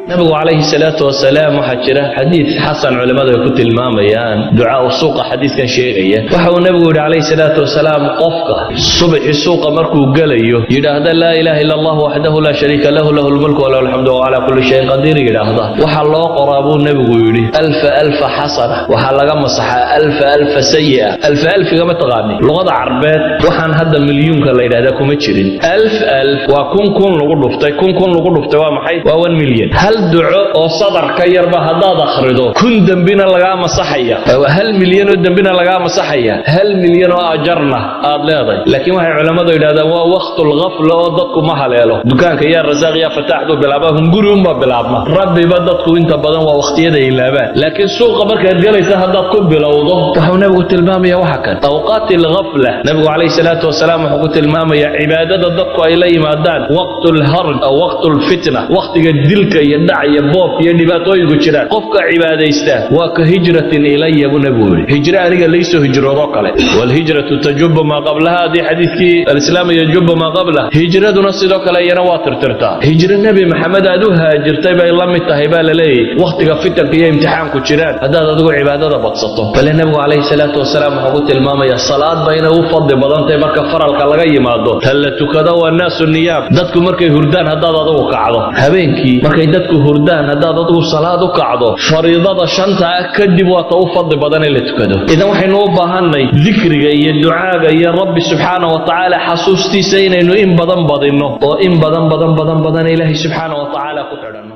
Nabigu calayhi salaatu wasalaam, waxaa jira xadiid xasan culimmadu ay ku tilmaamayaan, ducaa suuqa xadiidkan sheegaya. Waxa uu nabigu yidhi calayhi salaatu wasalaam, qofka subaxi suuqa markuu gelayo yidhaahda "Laa ilaaha illa Allah waxdahu laa shariika lahu, lahu lmulku walahu alxamdu wa calaa kulli shayin qadiir" yidhaahda, waxaa loo qoraa buu nebigu yidhi alfa alfa xasana, waxaa laga masaxaa alfa alfa sayi'a. Alfa alfiga ma taqaani? Luqada Carbeed waxaan hadda milyuunka la yidhahdaa kuma jirin. Alf alf waa 1000 1000 lagu dhuftay. 1000 1000 lagu dhuftay waa maxay? Waa 1 million. Hal duco oo sadar ka yarba haddaad akhrido, 1000 dembina lagaa masaxaya, 1 milyan oo dembina lagaa masaxaya, 1 milyan oo ajarna aad leedahay. Laakiin waxay culammadu yidhahdaan waa waqtul ghafla oo dadku ma haleelo. Dukaanka "Yaa Rasaaq yaa Fataaxdu" bilaaba, hunguri unbaa bilaabma. Rabbiba dadku inta badan waa waqtiyada ilaabaan. Laakiin suuqa markaad gelaysa haddaad ku bilowdo, waxuu nabigu tilmaamaya waxa kan awqaati alghafla. Nabigu calayhi salaatu wasalaam wuxuu ku tilmaamayaa cibaadada dadku ay la yimaadaan waqtu lharj aw waqtu lfitna, waqtiga dilka iyo dhac iyo boobka iyo dhibaatooyinku jiraan. Qofka cibaadaysta waa ka hijratin ilaya buu nabigu yidhi, hijro aniga laysoo hijroodoo kale. Walhijratu tajubu maa qablaha. Haddii xadiidkii alislaam yajubu maa qablah, hijraduna sidoo kale iyana waa tirtirtaa. Hijro Nebi Maxamed aad u haajirtay bay la mid tahay baa la leeyahy waqtiga fitanka iyo imtixaanku jiraan haddaad adigu cibaadada badsato. Bale nebigu calayhi salaatu wasalaam wuxuu ku tilmaamayaa salaadba inay u fadli badan tahay marka faralka laga yimaado tan la tukado waa naasu niyaam, dadku markay hurdaan haddaad adigu kacdo. Habeenkii markay dadku hurdaan haddaad adigu salaad u kacdo, fariidada shanta ah kadib waa ta u fadli badan in la tukado. Idan waxaynu u baahanay dikriga iyo ducaaga iyo Rabbi subxaana wa tacaala xasuustiisa inaynu in badan badinno oo in badan badan badan badan Ilaahay subxaana wa tacaala ku xidhanno.